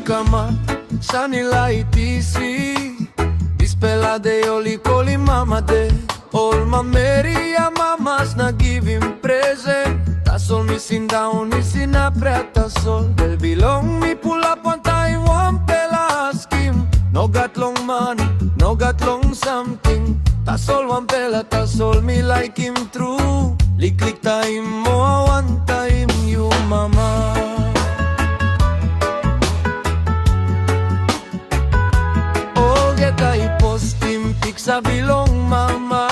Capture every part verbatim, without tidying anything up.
Kamap, sani lait isi. Dispela de ol i kolim mama de. Ol manmeri amamas na givim presen. Tasol mi sindaun isi na prea tasol. Bel bilong mi pulap wantaim wanpela askim. Nogat long mani, nogat long samting. Tasol wanpela tasol mi laikim tru. Liklik taim moa wantaim yu mama. Olgeta i postim piksa bilong mama.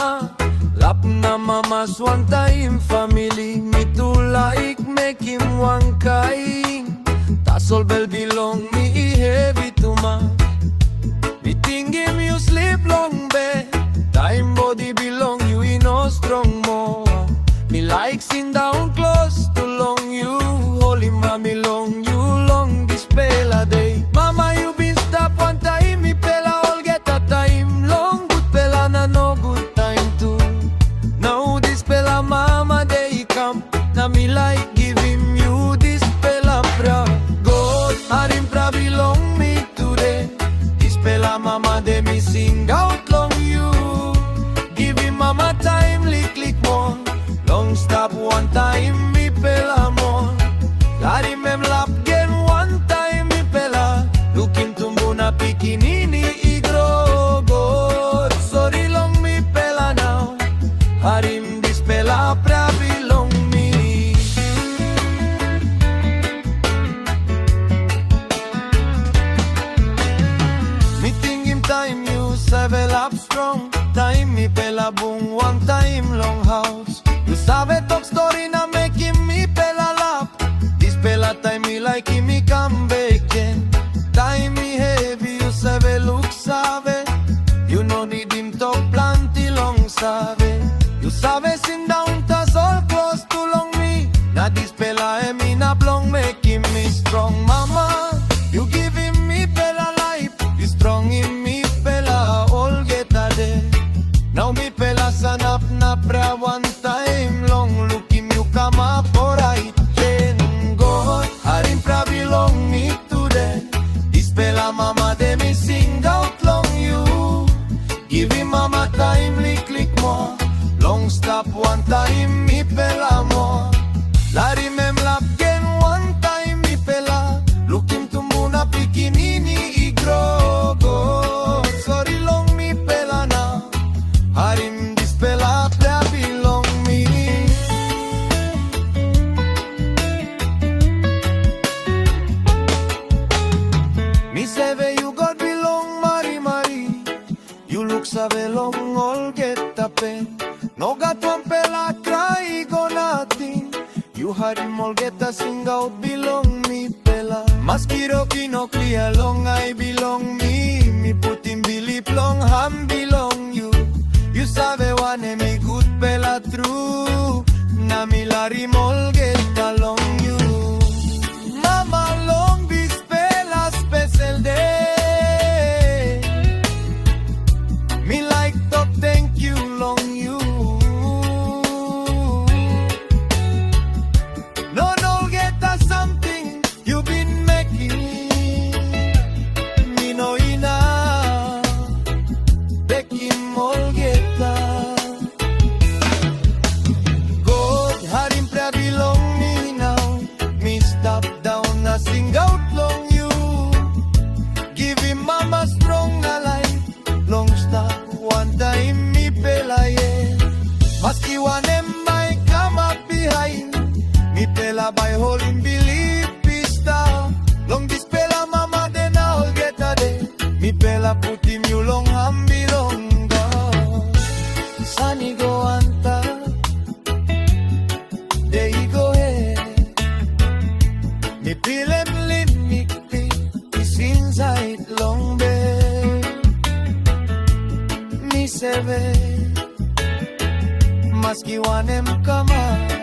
Lap na mamas wantaim famili mi tu laik mekim wankain. Tasol bel bilong mi i hevi tumas. Mi tingim yu slip long bed. Taim bodi bilong yu i no strong moa. Mi laik sindaun klostu long yu. Holim ami long yu long dispela de. Mama yu bin stap wantaim mipela olgeta taim. Long gutpela na nogut taim tu. Nau dispela mama de i kam. Na mi laik givim yu dispela pra. God, harim pra bilong mi tude. Dispela mama de mi singaut long yu. Givim mama taim liklik moa. Long stap wantaim mipela moa. Larim em lap gen wantaim mipela. Lukim tumbu na pikinini i gro. God, sori long mipela nau. Harim dispela pra bilong mi. Mi tingim taim yu save lap strong, taim mipela bung wantaim long haus. Yu save tok stori na mekim mipela lap. Dispela taim mi laikim mi kam bek gen. Taim mi hevi yu save luksave. Yu no nidim tok planti long save. Yu save sindaun tasol klostu long mi. Na dispela em inap long mekim mi strong mama. Yu givim mipela laip. Yu strongim mipela olgeta de. Nau mipela sanap na prea wantaim long lukim yu kamap orait gen. God, harim pra bilong mi tude. Dispela mama de mi singaut long yu. Givim mama taim liklik moa. Long stap wantaim mipela moa. Larim em lap gen wantaim mipela. Lukim tumbu na pikinini i gro. God, sori long mipela nau. Harim dispela pra bilong mi. Mi save yu God bilong marimari. Yu luksave long olgeta pen. Nogat wanpela krai i go nating. Yu harim olgeta singaut bilong mipela. Maski rot i no klia long ai bilong mi, mi putim bilip long han bilong yu. Yu save wanem i gutpela tru, na mi larim olgeta long yu. Mama, long dispela spesel de, mi laik tok tenkyu long yu. Long olgeta samting yu bin mekim, mi no inap bekim olgeta. God, harim pra bilong mi nau. Mi stap daun na singaut long yu. Givim mama strong na laip. Long stap wantaim mipela yet. Maski wanem bai kamap bihain, mipela bai holim bilip i stap. Long dispela mama de na olgeta de, mipela putim yu long han bilong God. San i go antap, de i go het. Mi pilim liklik pis insait long bed. Mi save, maski wanem kamap,